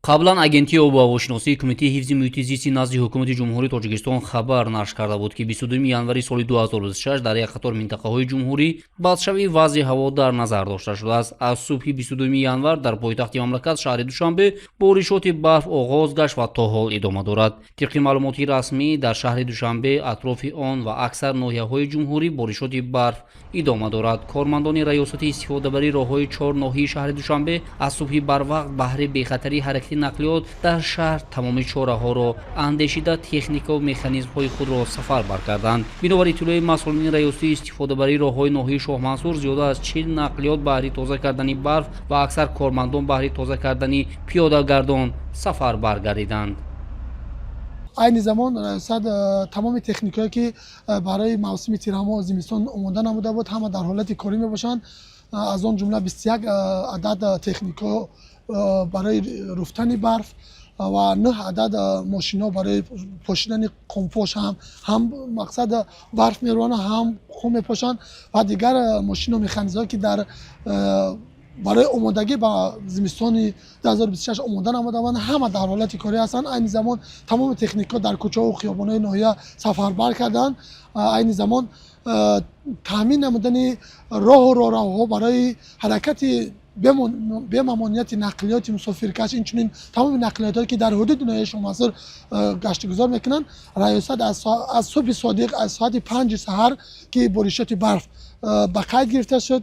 Қаблан Агентии обу ҳавошиносии Кумитаи ҳифзи муҳити зисти назди Ҳукумати Ҷумҳурии Тоҷикистон хабар нашр карда буд, ки 22 январи соли 2026 дар як қатор минтақаҳои ҷумҳурӣ бадшавии вазъи ҳаво дар назар дошта шудааст. Аз субҳи 22 январ дар пойтахти мамлакат, шаҳри Душанбе, боришоти барф оғоз гашт ва то ҳол идома дорад. Тибқи маълумоти расмӣ, дар шаҳри Душанбе, атрофи он ва аксар ноҳияҳои ҷумҳурӣ боришоти барф идома дорад. Кормандони Раёсати истифодабарии роҳҳои чор ноҳияи шаҳри Душанбе аз субҳи барвақт баҳри бехатарии ҳаракати нақлиёт дар шаҳр тамоми чораҳоро андешида, техникаву механизмҳои худро сафарбар карданд. Бинобар иттилои масъулини Раёсати истифодабарии роҳҳои ноҳияи Шоҳмансур, зиёда аз 40 нақлиёт баҳри тоза кардани барф ва аксар кормандон баҳри тоза кардани пиёдагардон сафарбар гардиданд. Айни замон раёсат тамоми техникое, ки барои мавсими тирамоҳ, зимистон омода намуда буд, ҳама дар ҳолати корӣ мебошанд. Аз он ҷумла 21 адад техникаҳо барои руфтани барф ва нӯҳ адад мошинҳо барои пошидани қумпош, ҳам мақсад барф меронанд, ҳам қум мепошанд, ва дигар мошину механизмҳое, ки дар барои омодагӣ ба зимистони 2026 омода намудаванд, ҳама дар ҳолати корӣ ҳастанд. Айни замон тамоми техникаҳо дар кӯчаҳу хиёбонҳои ноҳия сафарбар карданд. Айни замон таъмин намудани роҳу роҳравҳо барои ҳаракати бемамониати нақлиёти мусофиркаш, инчунин тамоми нақлиётҳое, ки дар ҳудуди ноҳияи Шоҳмансур гаштугузор мекунанд, раёсат аз субҳи содиқ, аз соати 5-и саҳар, ки боришоти барф ба қайд гирифта шуд,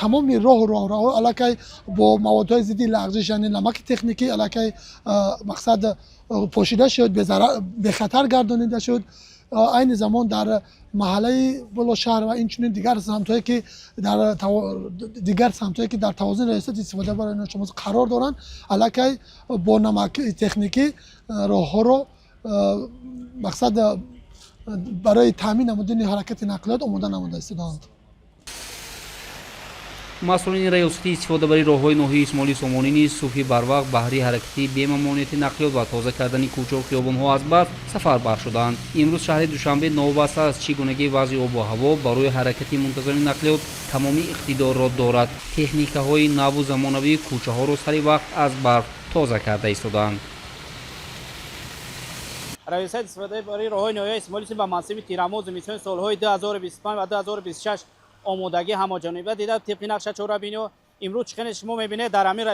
тамоми роҳу роҳравҳо аллакай бо маводҳои зидди лағзиш, яъне намаки техникӣ, аллакай мақсад пошида шуд, бехатар гардонида шуд. Айни замон дар маҳаллаи Болошаҳр ва инчунин дигар самтҳое, ки дар тавозуни раёсати истифодабарии ноҳияи қарор доранд, аллакай бо намаки техникӣ роҳҳоро мақсад барои таъмин намудани ҳаракати нақлиёт омода намуда истодаанд. Масъулини Раёсати истифодабарии роҳҳои ноҳияи Исмоили Сомонӣ низ субҳи барвақт баҳри ҳаракати бемамониати нақлиёт ва тоза кардани кӯчаву хиёбонҳо аз барф сафарбар шуданд. Имрӯз шаҳри Душанбе новобаста аз чӣ гунагии вазъи обу ҳаво барои ҳаракати мунтазами нақлиёт тамоми иқтидорро дорад. Техникаҳои наву замонавӣ кӯчаҳоро сари вақт аз барф тоза карда истодаанд. Раёсати истифодабарии роҳҳои ноҳияи Исмоили ба мавсими тирамоҳ, зимистони солҳои 2025 ва 2026 омодагӣ ҳамаҷониба дида, тибқи нақша чорабиниҳо имрӯз чӣ хеле шумо мебинед, дар ҳамин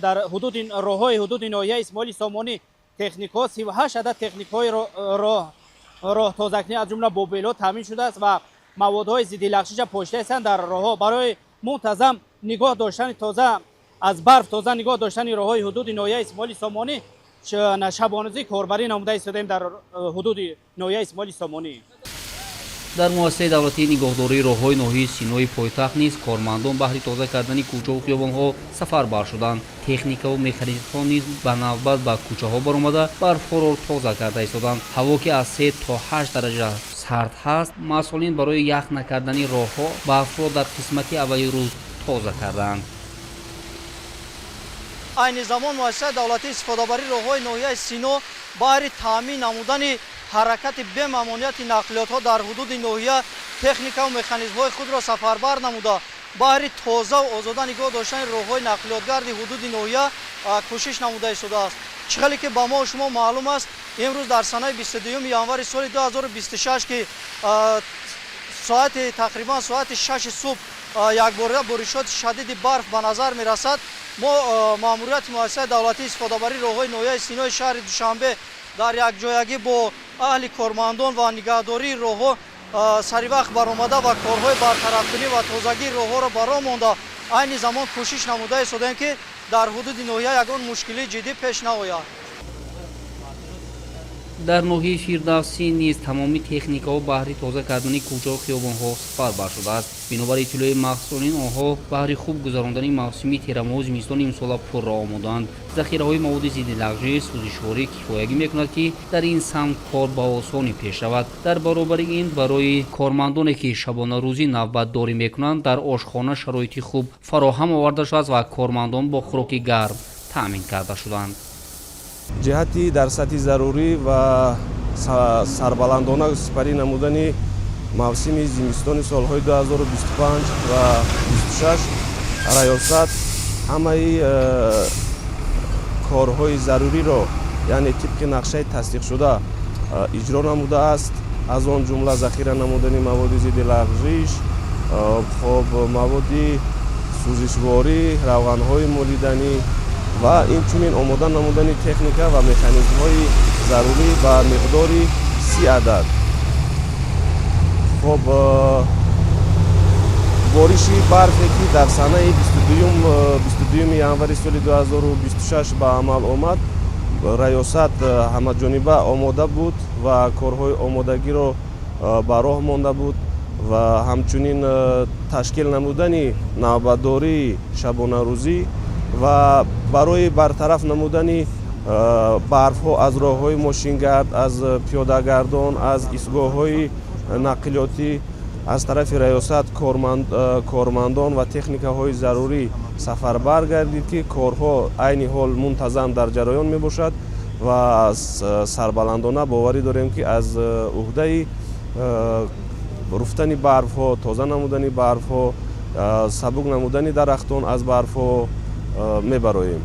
дар ҳудуди роҳҳои ҳудуди ноҳияи Исмоили Сомонӣ техникҳо, 38 адад техникҳои роҳ тозакунӣ, аз ҷумла бо белҳо таъмин шудааст ва маводҳои зиддилағшиша пошида ҳастанд дар роҳҳо. Барои мунтазам нигоҳ доштани тоза, аз барф тоза нигоҳ доштани роҳҳои ҳудуди ноҳияи Исмоили Сомонӣ шабонрӯзӣ корбарӣ намуда истодаем дар ҳудуди ноҳияи Исмоили Сомонӣ. Дар муассисаи давлатии нигоҳдории роҳҳои ноҳияи Синои пойтахт низ кормандон баҳри тоза кардани кӯчаву хиёбонҳо сафарбар шуданд. Техникаву механизмҳо низ ба навбат ба кӯчаҳо баромада, барфҳоро тоза карда истоданд. Ҳаво ки аз 3 то 8 дараҷа сард ҳаст, масъулин барои ях накардани роҳҳо барфро дар қисмати аввали рӯз тоза кардаанд. Айни замон Муассисаи давлатии истифодабарии роҳҳои ноҳияи Сино баҳри таъмин намудани ҳаракати бемамонияти нақлиётҳо дар ҳудуди ноҳия техникаву механизмҳои худро сафарбар намуда, баҳри тозаву озода нигоҳ доштани роҳҳои нақлиётгарди ҳудуди ноҳия кӯшиш намуда истодааст. Чӣ хеле ки ба мо шумо маълум аст, имрӯз дар санаи 22 январи соли 2026, ки соати тақрибан соати 6-и субҳ якбора боришоти шадиди барф ба назар мерасад, мо, маъмурияти Муассисаи давлатии истифодабарии роҳҳои ноҳияи Синои шаҳри Душанбе, дар якҷоягӣ бо аҳли кормандон ва нигаҳдории роҳҳо саривақт баромада ва корҳои бартарафкунӣ ва тозагии роҳҳоро ба роҳ монда, айни замон кӯшиш намуда истодаем, ки дар ҳудуди ноҳия ягон мушкилии ҷиддӣ пеш наояд. Дар ноҳияи Фирдавсӣ низ тамоми техникаҳо баҳри тоза кардани кӯчаву хиёбонҳо сафарбар шудааст. Бинобар иттилои масъулин, онҳо баҳри хуб гузарондани мавсими тирамоҳу зимистони имсола пурра омодаанд. Захираҳои маводи зиддилағжиш, сӯзишворӣ кифоягӣ мекунад, ки дар ин самт кор ба осонӣ пеш равад. Дар баробари ин, барои кормандоне, ки шабонарӯзӣ навбатдорӣ мекунанд, дар ошхона шароити хуб фароҳам оварда шудааст ва кормандон бо хӯроки гарм таъмин карда шуданд. Ҷиҳати дар сатҳи зарурӣ ва сарбаландона сипарӣ намудани мавсими зимистони солҳои 2025 ва 26 раёсат ҳамаи Корҳои заруриро, яъне тибқи нақшаи тасдиқшуда, иҷро намудааст, аз он ҷумла захира намудани маводи зидди лағжиш, хоб, маводи сӯзишворӣ, равғанҳои молиданӣ ва инчунин омода намудани техника ва механизмҳои зарурӣ ба миқдори 30 адад. Хоб, бориши барфе, ки дар санаи 22 январи соли 2026 ба амал омад, раёсат ҳамаҷониба омода буд ва корҳои омодагиро ба роҳ монда буд ва ҳамчунин ташкил намудани навбатдории шабонарӯзӣ ва барои бартараф намудани барфҳо аз роҳҳои мошингард, аз пиёдагардон, аз истгоҳҳои нақлиётӣ аз тарафи раёсат кормандон ва техникаҳои зарурӣ сафарбар гардид, ки корҳо айни ҳол мунтазам дар ҷараён мебошад ва сарбаландона боварӣ дорем, ки аз уҳдаи руфтани барфҳо, тоза намудани барфҳо, сабук намудани дарахтон аз барфҳо мебароем.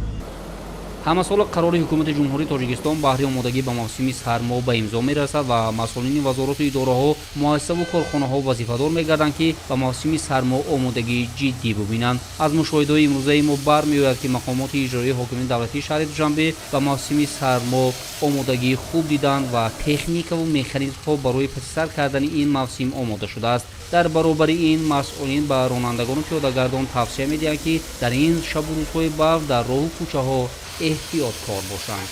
Ҳамасола қарори Ҳукумати Ҷумҳурии Тоҷикистон баҳри омодагӣ ба мавсими сармо ба имзо мерасад ва масъулини вазорату идораҳо, муассисаву корхонаҳо вазифадор мегарданд, ки ба мавсими сармо омодагии ҷиддӣ бубинанд. Аз мушоҳидаҳои имрӯзаи мо бармеояд, ки мақомоти иҷроии ҳокимияти давлатии шаҳри Душанбе ба мавсими сармо омодагии хуб диданд ва техникаву механизмҳо барои пасисар кардани ин мавсим омода шудааст. Дар баробари ин, масъулин ба ронандагону пиёдагардон тавсия медиҳанд, ки дар ин шабу рӯзҳои барф дар роҳу кӯчаҳо эҳтиёткор бошанд.